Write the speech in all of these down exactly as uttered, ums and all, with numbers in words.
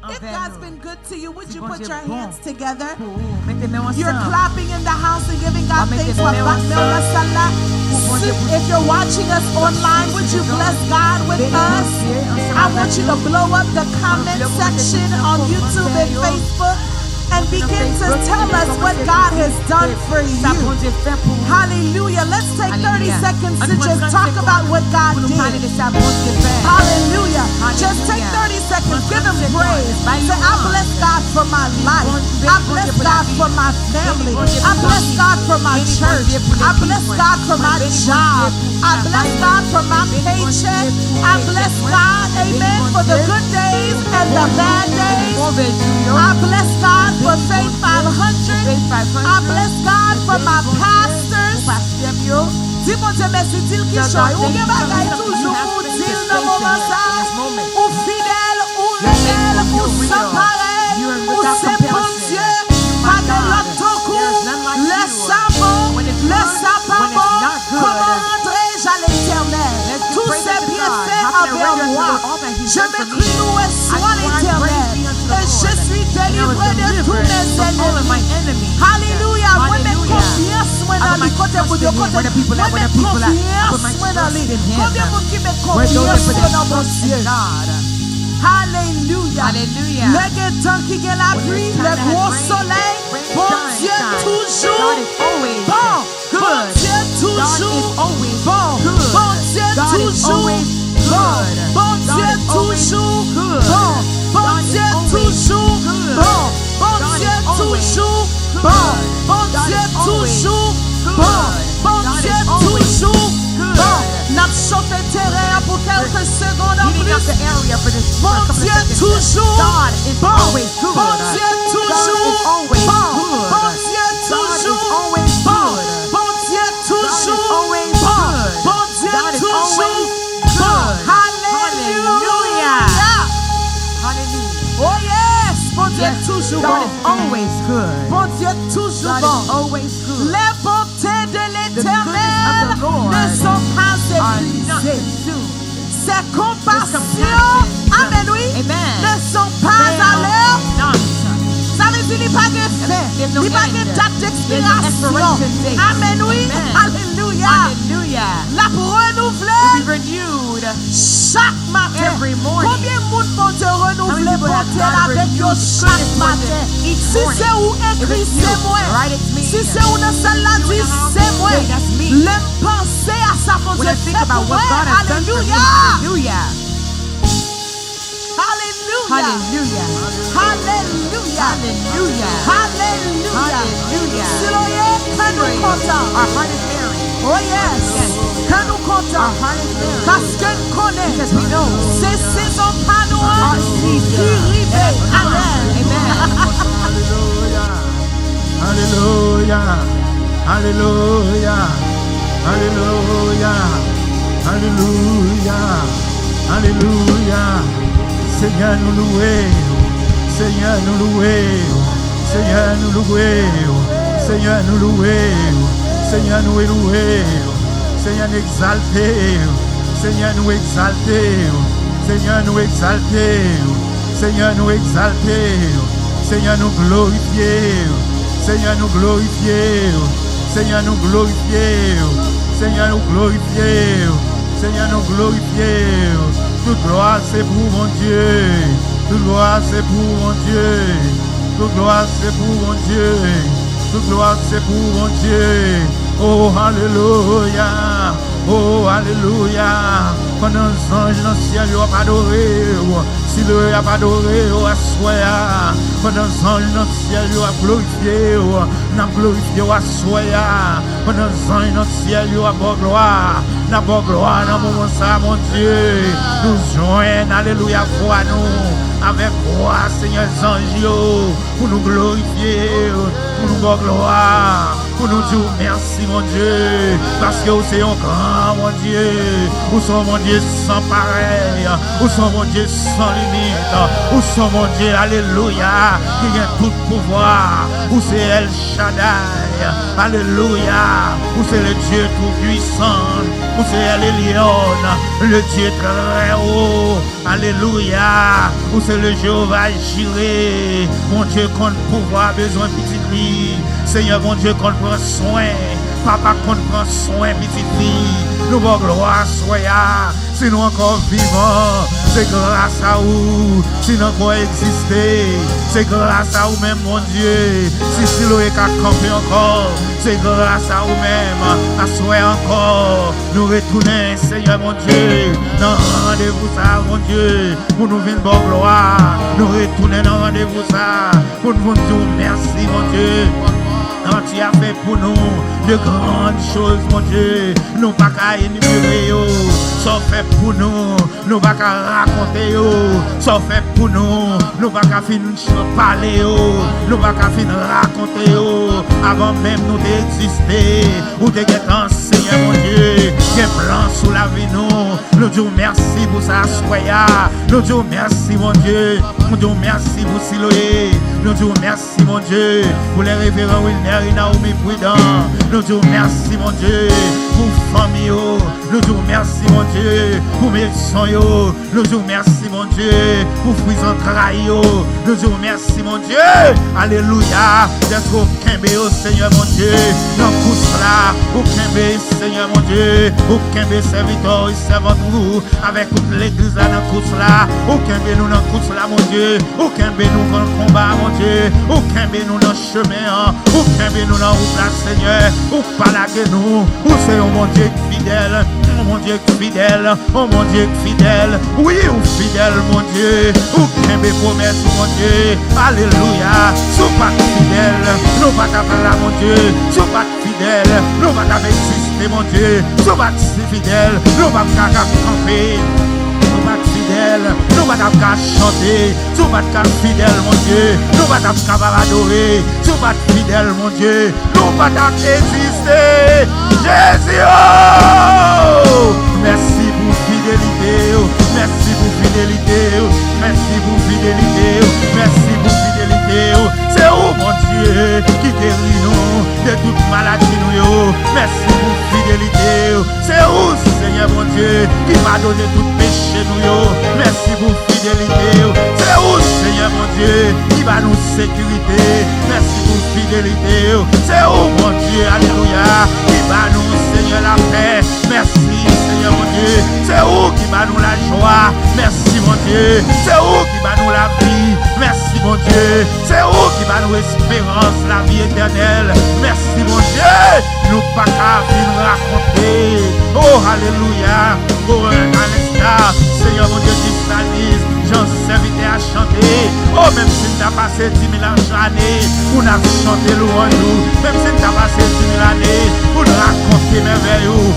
If God's been good to you, would you put your hands together? You're clapping in the house and giving God thanks for Batman la salle. If you're watching us online, would you bless God with us? I want you to blow up the comment section on YouTube and Facebook and begin to tell us what God has done for you. Hallelujah. Let's take thirty seconds to just talk about what God did. Hallelujah. Just take thirty seconds. Give him praise. Say, "I bless God for my life. I bless God for my family. I bless God for my church. I bless God for my job. I bless God for my paycheck. I bless God, amen, for the good days and the bad days. I bless God for Faith five hundred. I bless God for my pastors." Di Bondye mèsi, di l kichòy. Ou gen bagay toujou pou w di l nan moman sa a. Ou fidèl, ou reyèl, ou san parèy, ou se Bondye. Pa gen lòt tankou w. Lè sa bon, lè sa pa bon, kòman rantre? Aleluya, l'Éternel, tous ses bienfaits envers moi. Je m'écrie loué soit l'Éternel, et je suis délivré de tous mes ennemis. Aleluya, mwen met konfyans mwen nan li. Kote moun yo, kote mwen met konfyans mwen nan li. Konbyen moun ki met konfyans yo nan Bondye? Aleluya. Lè gen tan ki gen lapli, lè gwo solèy, Bondye toujou bon. Bondye toujou bon. Bondye toujou bon. Bondye toujou bon. Bondye toujou bon. Bondye toujou bon. Bondye toujou bon. Bondye toujou bon. N ap chofe teren an pou kèlke segonn anplis. Bondye toujou bon. Bondye toujou bon. Bondye toujou bon. Bondye toujou bon. Bondye toujou bon. Aleluya. Oh yes, Bondye toujou bon. Bondye toujou bon. Les bontés de l'Éternel ne sont pas épuisées. Ses compassions, amen, wi, ne sont pas à l'heure. Sa vle di li pa gen fen. Li pa gen dat dekspirasyon. Amen, wi. Aleluya. L ap renouvle chak maten. Konbyen moun Bondye renouvle bonte l avèk yo chak maten? Si se ou, ekri se mwen. Si se ou nan sal la, di se mwen. Lè m panse a sa Bondye fè pou mwen, aleluya. Aleluya. Aleluya. Aleluya. Aleluya. Siloye, kè nou kontan. Oh yes. Kè nou kontan. Paske n konnen se sezon pa nou an ki rive. Amen. Amen. Aleluya. Aleluya. Aleluya. Aleluya. Aleluya. Senyè, nou louwe w. Senyè, nou louwe w. Senyè, nou louwe w. Senyè, nou louwe w. Senyè, nou louwe w. Senyè, nou egzalte w. Senyè, nou egzalte w. Senyè, nou egzalte w. Senyè, nou egzalte w. Senyè, nou glorifye w. Senyè, nou glorifye w. Senyè, nou glorifye w. Senyè, nou glorifye w. Senyè, nou glorifye w. Tout glwa se pou Bondye. Tout glwa se pou Bondye. Tout glwa se pou Bondye. Tout glwa se pou Bondye. Oh, alelouya. Oh, alelouya. Pandan zanj nan syèl yo ap adore w, si le ap adore w aswè a, pandan zanj nan syèl yo ap glorifye w, n ap glorifye w aswè a. Pandan zanj nan syèl yo ap ba w glwa, n ap ba w glwa nan moman sa a, Bondye. Nou jwenn, alelouya, vwa nou avèk vwa, Senyè, zanj yo, pou nou glorifye w, pou nou ba w glwa. Pou nou di w mèsi, Bondye, paske ou se yon gran Bondye. Ou se yon Bondye san parèy. Ou se yon Bondye san limit. Ou se yon Bondye, alelouya, ki gen tout pouvwa. Ou se El Shaddai. Alelouya. Ou se le Dieu Tout-Puissant. Ou se El Elyon, le Dieu très haut. Alelouya. Ou se le Jewova Jire. Bondye konn pouvwa bezwen pitit li. Senyè Bondye konn pran swen. Papa konn pran swen pitit li. Nou ba w glwa aswè a. Si nou ankò vivan, se gras a ou. Si n ankò egziste, se gras a ou menm, Bondye. Si Siloe ka kanpe ankò, se gras a ou menm. Aswè ankò, nou retounen, Senyè Bondye, nan randevou sa a, Bondye, pou nou vin ba w glwa. Nou retounen nan randevou sa a pou nou vin di w mèsi, Bondye. Nan ti a fè pou nou de grann choz, Bondye. Nou pa ka enimere yo. Sa w fè pou nou, nou pa ka rakonte yo. Sa w fè pou nou, nou pa ka fin ch- pale yo. Nou pa ka fin rakonte yo. Avan menm nou te egziste, ou te gentan, Senyè Bondye, gen plan sou lavi nou. Nou di w mèsi pou sa aswè a. Nou di w mèsi, Bondye. Nou di w mèsi pou Siloe. Nou di w mèsi, Bondye, pou lè reveran Wilner e Naomi Pridan. Nou di w mèsi, Bondye, pou fanmi yo. Nou di w mèsi, Bondye, pou mezon yo. Nou di w mèsi, Bondye, pou fwi zantray yo. Nou di w mèsi, Bondye. Alelouya. Dèske w kenbe yo, Senyè Bondye, nan kous la. Ou kenbe, Senyè Bondye. Ou kenbe sèvitè w e sèvant ou avèk tout legliz la nan kous la. Ou kenbe nou nan kous la, Bondye. Ou kenbe nou nan konba, Bondye. Ou kenbe nou nan chemen an. Ou kenbe nou nan wout la, Senyè. Ou pa lage nou. Ou se yon Bondye k fidèl. Yon Bondye k fidèl. Yon Bondye k fidèl. Wi, ou fidèl, Bondye. Ou kenbe pwomès ou, Bondye. Alelouya. Si w pa t fidèl, nou pa t ap la, Bondye. Si w pa t fidèl, nou pa t ap egziste, Bondye. Si w pa t si fidèl, nou p ap ka, ka kanpe. Si w pa t fidèl, nou pa t ap ka chante. Si w pa t ka fidèl, Bondye, nou pa t ap kapab adore. Si w pa t fidèl, Bondye, nou pa t ap egziste. Jezi o! Mèsi pou fidelite w. Mèsi pou fidelite w. Mèsi pou fidelite w. Mèsi pou fidelite w. Se ou, Bondye, ki geri nou de tout maladi nou yo. Mèsi pou fidelite w. Se ou, Senyè Bondye, ki padone tout peche nou yo. Mèsi pou fidelite w. Se ou, Senyè Bondye, ki ba nou sekirite. Mèsi pou fidelite w. Se ou, Bondye, alelouya, ki ba nou, Senyè, lapè. Mèsi, Senyè Bondye. Se ou ki ba nou lajwa. Mèsi, Bondye. Se ou ki ba nou lavi. Mèsi, Bondye. Se ou ki ba nou esperans lavi etènèl. Mèsi, Bondye. Nou pa ka fin rakonte. O, alelouya. O, Alesta, Senyè Bondye, ki salmis, jan sèvitè a chante. O, menm si n ta pase di mil ane pou n ap chante lwanj ou, menm si n ta pase di mil ane pou n rakonte mèvèy ou,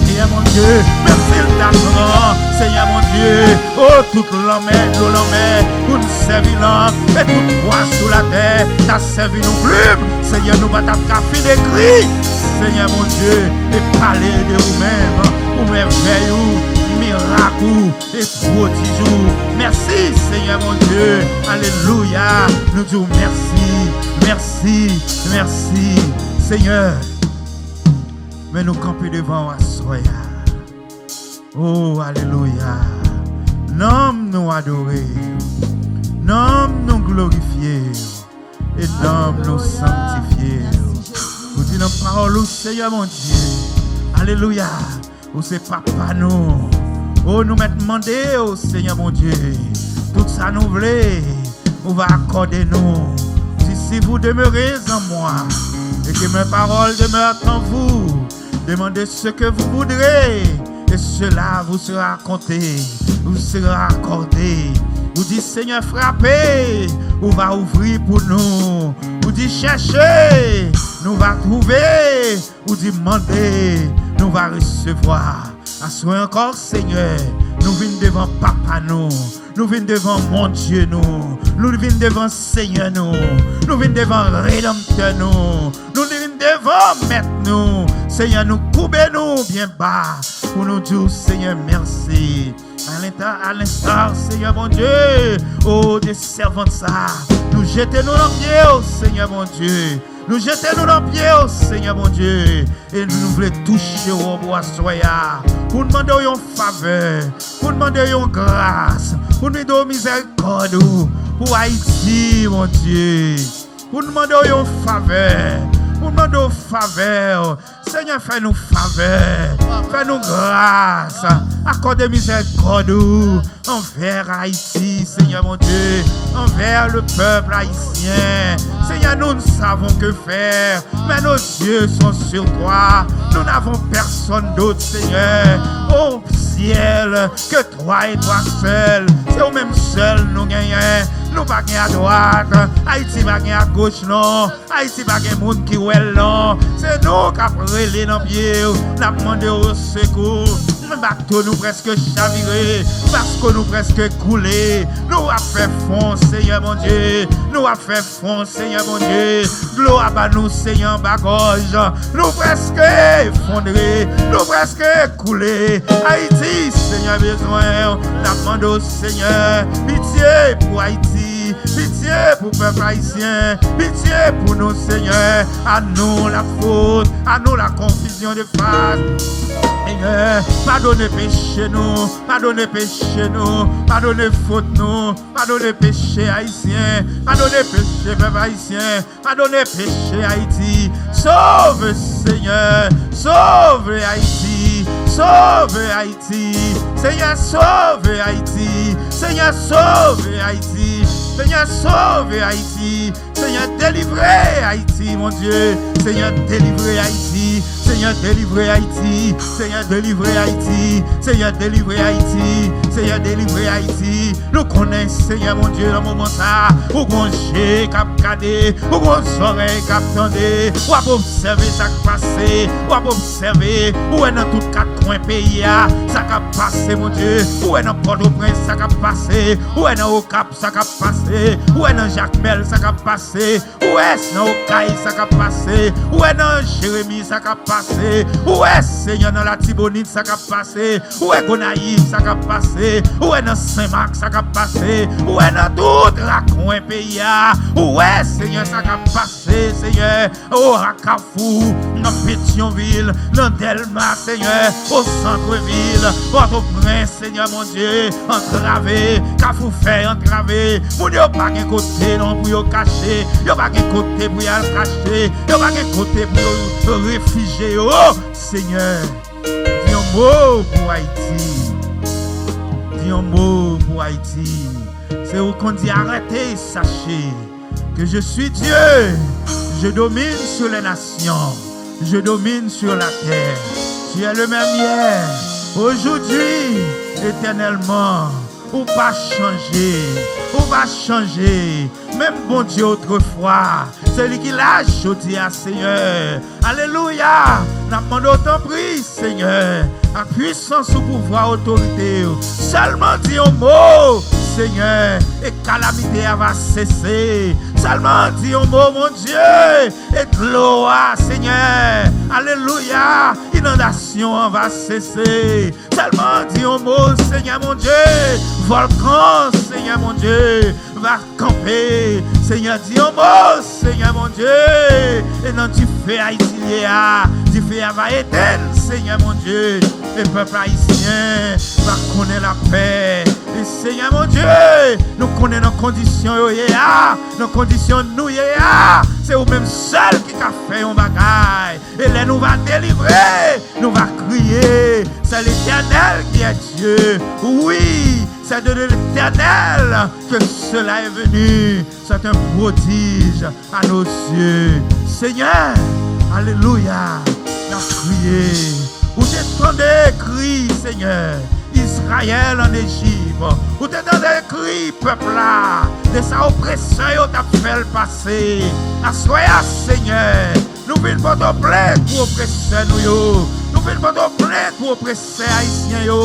Senyè Bondye, menm si l ta pran, Senyè Bondye, o, tout lanmè, dlo lanmè, pou n sèvi lang, e tout bwa sou latè ta sèvi nou plim, Senyè, nou pa t ap ka fin ekri, Senyè Bondye, e pale de ou menm, pou mèvèy ou, mirak ou, e pwodij ou. Mèsi, Senyè Bondye. Alelouya. Nou di w mèsi, mèsi, mèsi, Senyè. Men nou kanpe devan w aswè a. O, alelouya. Nanm nou adore w. Nanm nou glorifye w. E nanm nou sangtifye w. Ou di nan pawòl ou, Senyè Bondye. Alelouya. Ou se papa nou. O, nou mèt mande w, Senyè Bondye, tout sa nou vle, ou va akòde nou. Di, si vous demeurez en moi, et que mes paroles demeurent en vous, demandez ce que vous voudrez, et cela vous sera accordé, vous sera accordé. Ou di, Senyè, frape, ou va ouvri pou nou. Ou di, chèche, nou va twouve. Ou di, mande, nou va resevwa. Aswè ankò, Senyè, nou vin devan Papa nou. Nou vin devan Bondye nou. Nou vin devan Senyè nou. Nou vin devan Redanmtè nou. Nou vin devan Mèt nou. Senyè, nou koube nou byen ba pou nou di w, Senyè, mèsi. A l'instar, à l'instar, Seigneur mon Dieu, oh, de sèvant sa, nou jete nou nan pye w, Senyè mon Dieu. Nou jete nou nan pye w, Senyè mon Dieu. E nou vle touche wòb ou aswè a. Pou n mande w yon favè. Pou n mande w yon gras. Pou n mande w mizèrikòd ou. Pou Ayiti, mon Dieu. Pou n mande w yon favè. Pou n mande w favè. Senyè, fè nou favè. Fè nou gras. Akòde mizèrikòd ou anvè Ayiti, Senyè mon Dieu, envers le peuple haïtien. Seigneur, nous ne savons que faire, mais nos yeux sont sur toi. Nous n'avons personne d'autre, Seigneur. Au ciel, que toi et toi seul. Se ou menm sèl nou genyen. Nou pa gen adwat. Ayiti pa gen agoch, non. Ayiti pa gen moun ki wè l, non. Se nou k ap rele nan pye w. N ap mande w sekou. Bato nou prèske chavire. Bato nou prèske koule. Nou ap fè fon, Seyè Bondye. Nou ap fè fon, Seyè Bondye. Dlo a ba nou, Seyè, anba gòj. Nou prèske efondre. Nou prèske koule. Ayiti, Seyè, bezwen w. N ap mande w, Seyè, pitye pou Ayiti. Pitye pou pèp ayisyen. Pitye pou nou, Seyè. À nous la faute. À nous la confusion de face. Seyè, padone peche nou. Padone peche nou. Padone fot nou. Padone peche ayisyen. Padone peche pèp ayisyen. Padone peche Ayiti. Sove, Seyè. Sove Ayiti. Sove Ayiti. Seyè, sove Ayiti. Seyè, sove Ayiti. Seyè, sove Ayiti. Seyè, delivre Ayiti, mon Dieu. Seyè, delivre Ayiti. Seyè, delivre Ayiti. Seyè, delivre Ayiti. Seyè, delivre Ayiti. Seyè, delivre Ayiti. Nou konnen, Seyè Bondye, nan moman sa a, ou gon je k ap gade, ou gon zòrèy k ap tande, w ap obsève sa k pase, w ap obsève, ou wè nan tout kat kwen peyi a, sa k ap pase, Bondye, ou wè nan Pòtoprens sa k ap pase, ou wè nan Okap sa k ap pase, ou wè nan Jakmèl sa k ap pase, ou wè nan Okay sa k ap pase, ou wè nan Jeremi sa k ap pase, ou wè, Seyè, nan Latibonit sa k ap pase, ou wè Gonayiv sa k ap pase, ou wè nan Senmak sa k ap pase, ou wè nan tout rakwen peyi a, ou wè, Seyè, sa k ap pase, Seyè, o Kafou, nan Petyonvil, nan Dèlma, Seyè, o santrevil, Pòtoprens, Seyè Bondye, antrave, Kafou Fèy antrave. Moun yo pa gen kote non pou yo kache. Yo pa gen kote pou y al kache. Yo pa gen kote pou yo refijye yo. Seyè, di yon mo pou Ayiti. Di yon mo pou Ayiti. Se ou konn di arete, sache que je suis Dieu. Je domine sur les nations. Je domine sur la terre. Tu es le même hier, aujourd'hui, éternellement. Ou pa chanje. Ou pa chanje. Menm Bondye otrefwa, se li ki la jodi a, Seyè. Alelouya. N ap mande w, tanpri, Seyè, ak pwisans ou, pouvwa, otorite w, sèlman di yon mo, Seyè, e kalamite a va sese. Sèlman di yon mo, Bondye, e dlo a, Seyè, alelouya, inondasyon an va sese. Sèlman di yon mo, Seyè Bondye, vòlkan, Seyè Bondye, va kanpe. Seyè, di yon mo, Seyè Bondye, e nan dife Ayiti ye a, dife a va etenn, Seyè Bondye, e pèp ayisyen va konnen lapè. E Seyè Bondye, nou konnen nan kondisyon yo ye a, nan kondisyon nou ye a, se ou menm sèl ki ka fè yon bagay. E lè nou va delivre, nou va kriye, c'est l'Éternel qui est Dieu. Oui, c'est de l'Éternel que cela est venu. C'est un prodige à nos yeux. Seyè, alelouya, n ap kriye. Ou te tande kri, Seyè, Izrayèl ann Ejip. Ou te tande kri pèp la de sa opresè yo t ap fè l pase. Aswè a, Seyè, Nou vin pote plent pou opresè nou yo. Nou vin pote plent pou opresè ayisyen yo.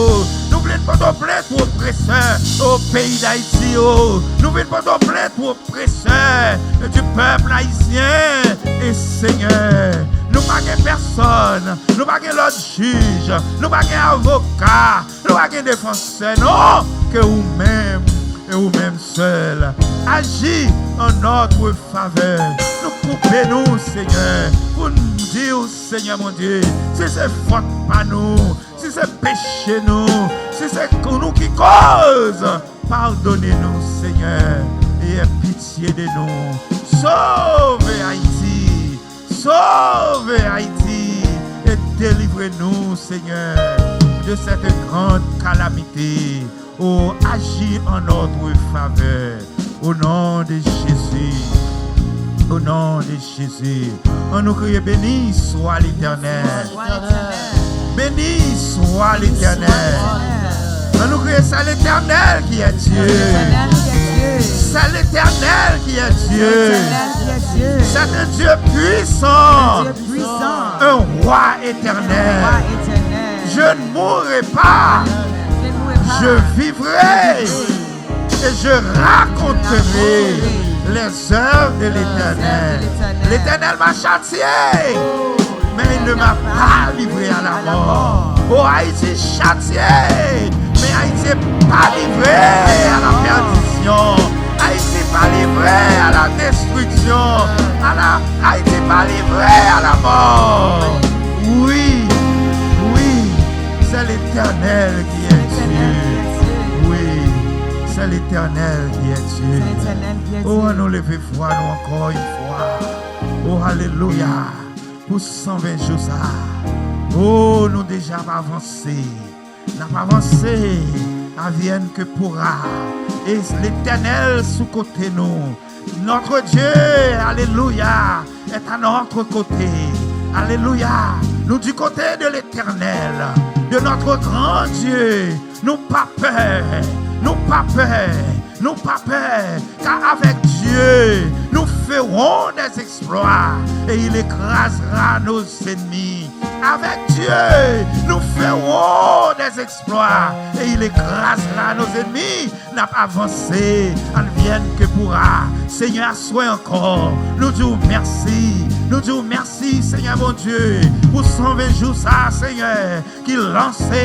Nou vin pote plent pou opresè o peyi Dayiti yo. Nou vin pote plent pou opresè du peuple haïtien. E Senyè, nou pa gen pèsòn, nou pa gen lòt jij, nou pa gen avoka, nou pa gen defansè, non, ke ou menm, e ou menm sèl. Aji an nòt favè. Nou koupe nou, Senyè, pou n di w, Senyè Bondye, si se fòt pa nou, si se peche nou, si se nou ki koz, padone nou, Senyè, e ayez pitié de nous. Sauve Haïti, sauve Haïti, et délivrez-nous, Seigneur, de cette grande calamité. Oh, agis en notre faveur. Au nom de Jésus. Au nom de Jésus. Annou kriye, béni soit l'Éternel. Béni soit l'Éternel. Annou kriye, c'est l'Éternel qui est Dieu. C'est l'Éternel qui est Dieu. C'est un Dieu puissant. Un roi éternel. Je ne mourrai pas. Je vivrai. Et je raconterai les œuvres de l'Éternel. L'Éternel m'a châtié, mais il ne m'a pas livré à la mort. Oh, Haïti châtié, mais Haïti n'est pas livré à la perdition. Haïti pas livré à la destruction. À la, Haïti pas livré à la mort. Oui, oui, c'est l'Éternel qui est Dieu. Oui, c'est l'Éternel qui est Dieu. Oh, annou leve vwa nou ankò yon fwa. Oh, alelouya. Pou san ven jou sa. Oh, nou deja ap avanse. N ap avanse. Advienne que pourra. E Letènèl sou kote nou. Notre Dieu, alelouya, est à notre côté. Alelouya. Nou du côté de l'Éternel, de notre grand Dieu. Nou pa pè, nou pa pè, nou pa pè, car avec Dieu, nous ferons des exploits et il écrasera nos ennemis. Avec Dieu, nous ferons des exploits et il écrasera nos ennemis. N ap avanse, advienne que pourra. Senyè, aswè ankò, nou di w mèsi. Nou di w mèsi, Senyè Bondye, pou san ven jou sa, Senyè, ki lanse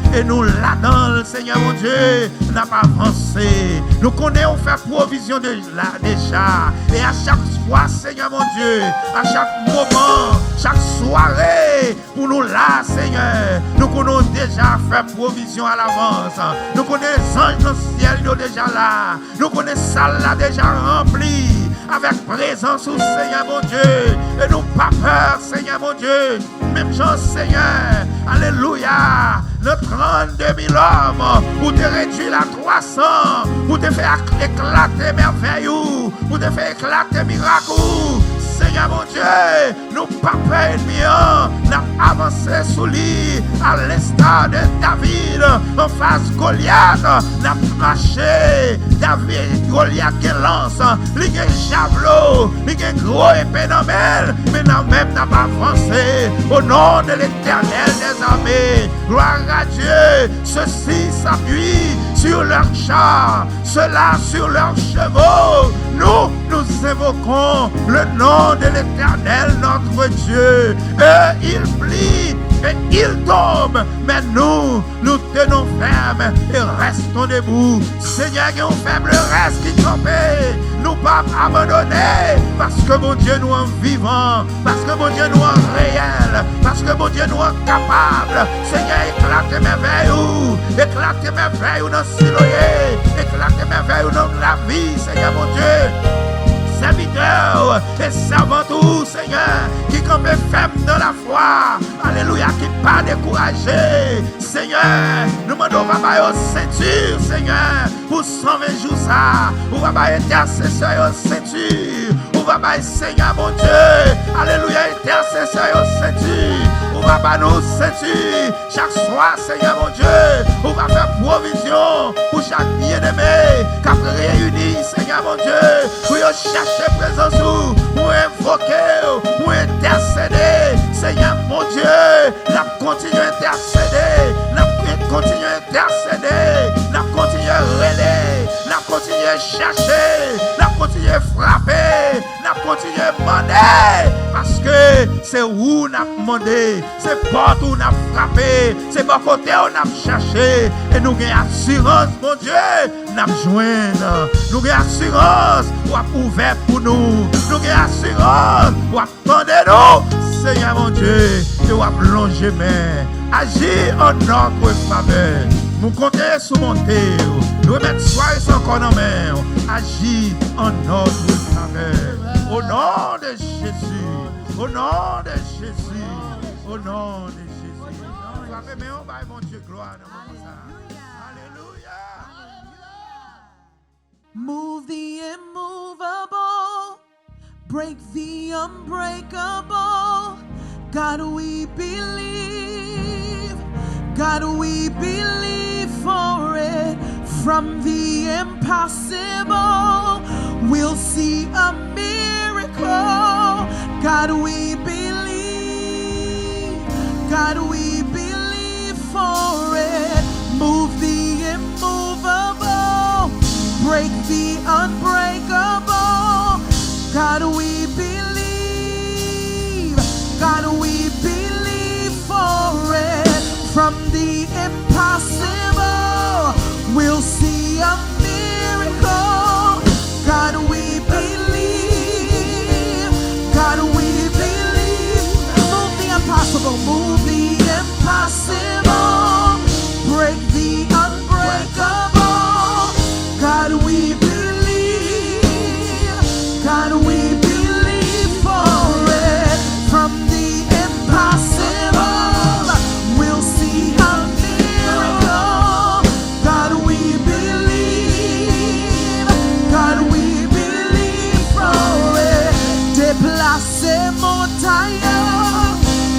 e nou ladan l, Senyè Bondye, n ap avanse. Nou konnen ou fè pwovizyon de, la, deja. E a chak fwa, Senyè Bondye, a chak moman, chak sware, pou nou la, Senyè. Nou konnen w deja fè pwovizyon alavans. Nou konnen zanj nan syèl yo deja la. Nou konnen sal la deja ranpli avèk prezans ou, Senyè Bondye. E nou pa pè, Senyè Bondye. Menm jan, Senyè, alelouya, nan trannde mil òm, ou te redui l a twa san, ou te fè ak-, eklate mèvèy ou, ou te fè eklate mirak ou, Senyè Bondye. Nou pa pè ènmi an, n ap avanse sou li, a lensta de David, anfas Golyat, n ap mache. David, Golyat gen lans, li gen javlo, li gen gwo epe nan men l, men nou menm n ap avanse. Au nom de l'Éternel des armées, gloire à Dieu, ceux-ci s'appuient sur leurs chars, ceux-là sur leurs chevaux. Nous, nous invoquons le nom de l'Éternel, notre Dieu. Eux, ils plient et ils tombent, mais nous, nous tenons ferme et restons debout. Senyè, gen yon fèblès ki kanpe. Nou p ap abandone, paske Bondye nou an vivan, paske Bondye nou an reyèl, paske Bondye nou an kapab. Senyè, eklate mèvèy ou, eklate mèvèy ou nan Siloye, eklate mèvèy ou nan lavi, Senyè Bondye, sèvitè w e sèvant ou, Senyè, ki kanpe fèm nan lafwa, alelouya, ki pa dekouraje. Senyè, nou mande w va ba yo senti, Senyè, pou san ven jou sa. Ou va bay entèsesè yo senti. Ou va bay, Senyè Bondye, alelouya, entèsesè yo senti. Ou va ba nou senti chak swa, Senyè Bondye. Ou va fè pwovizyon pou chak byeneme k ap reyini, Senyè Bondye, pou yo chèche prezans ou, pou envoke w, pou entè Bondye, n ap kontinye entèsede, n ap kontinye entèsede, n ap kontinye rele, n ap kontinye chèche, n ap kontinye frape, n ap kontinye mande, paske se ou n ap mande, se pòt ou n ap frape, se bò kote w n ap chèche, e nou gen asirans, Bondye, n ap jwenn. Nou gen asirans w ap ouvè pou nou. Nou gen asirans w ap tande nou, Senyè Bondye, e w ap lonje men. Aji an notre favè. Nou konte sou bonte w. Nou remèt sware sa ankò nan men w. Aji an notre favè. Au nom de Jésus. Au nom de Jésus. Au nom de Jésus. Frape men w, bay Bondye glwa nan moman sa. Alelouya. Move the immovable, break the unbreakable. God, we believe. God, we believe for it. From the impossible, we'll see a miracle. God, we believe. God, we believe for it. Move the immovable, break the unbreakable. God, we believe. God, we believe for it. From the impossible, we'll see a miracle. God, we believe. God, we believe. Move the impossible. Move the impossible. Break the unbreakable. God, we believe. God, we believe for it. From the impossible, we'll see a miracle. God, we believe. God, we believe for it. Deplase montay yo,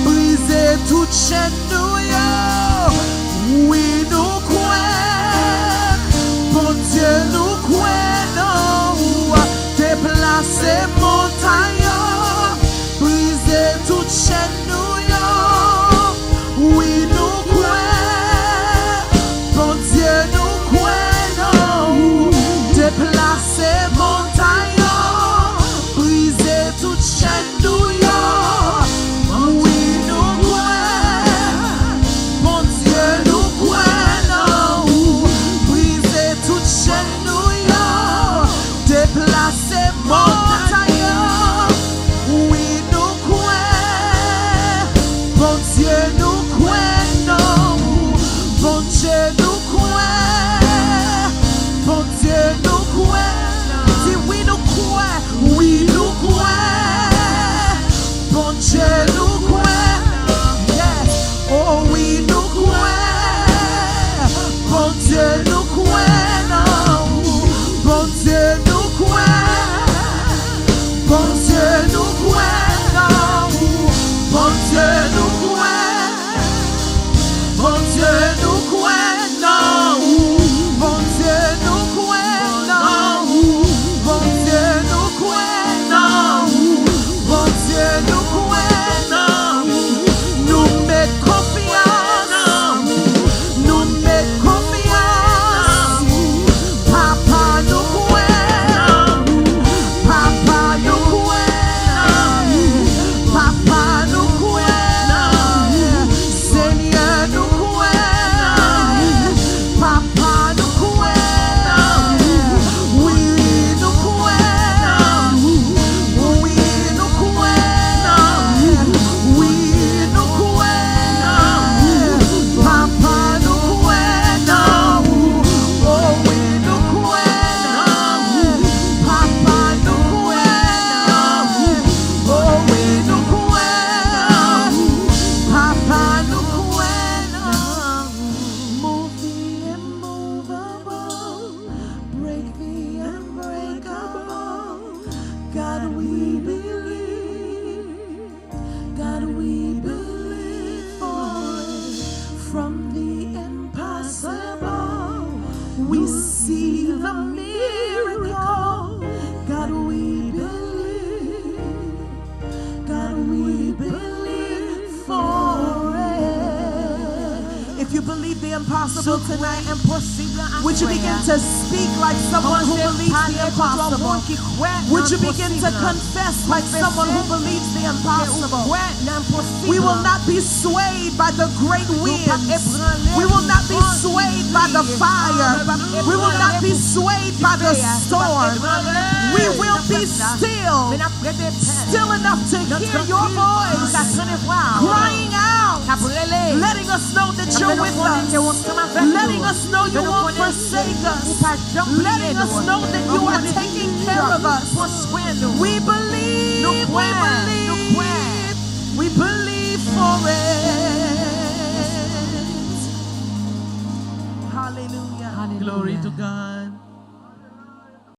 brize tout chèn nou yo. Wi, nou kwè. Bondye, nou kwè nan ou. Deplase montay yo, brize tout chèn nou yo. Wi, nou kwè. Bondye, nou kwè nan ou. Deplase montay yo, brize tout chèn nou yo. Wi, nou kwè. Bondye, nou kwè nan ou. Brize tout chèn nou yo. Deplase montay yo. Wi, nou kwè. Bondye, nou kwè nan ou. Bondye, nou kwè. Bondye, nou kwè. Di wi, nou kwè. Wi, nou kwè. Bondye, nou kwè. Yes. Oh, wi, nou kwè. Bondye, nou kwè nan ou. Bondye, nou kwè. Bondye, nou kwè nan ou. Bondye, nou kwè. Bondye, nou kwè nan ou. Bondye, nou kwè nan ou. Bondye, nou kwè nan ou. Bondye, nou kwè nan ou. Nou met konfyans nan ou. Nou met konfyans nan ou. Papa, nou kwè nan ou. Papa, nou kwè nan ou. Papa, nou kwè nan ou. Senyè, nou kwè nan ou. Papa, nou kwè nan ou. Wi, nou kwè nan ou. Wi, nou kwè nan ou. Wi, nou kwè nan ou. Papa, nou kwè nan ou. Oh, wi, nou kwè nan ou. Papa, nou kwè nan ou. Oh, wi, nou kwè nan ou. Papa, nou kwè nan ou. Move the immovable, break the unbreakable. God, we believe. God, we believe for it. From the impossible, we see the miracle. God, we believe. God, we believe for impossible tonight? Would you begin to speak like someone who believes the impossible? Would you begin to confess like someone who believes the impossible? We will not be swayed by the great winds. We will not be swayed by the fire. We will not be swayed by the storm. We will be still, still enough to hear your voice crying out, letting us know that you're with us, letting us know you won't forsake us, letting us know that you are taking care of us. We believe, we believe, we believe for it. Hallelujah. Glory to God.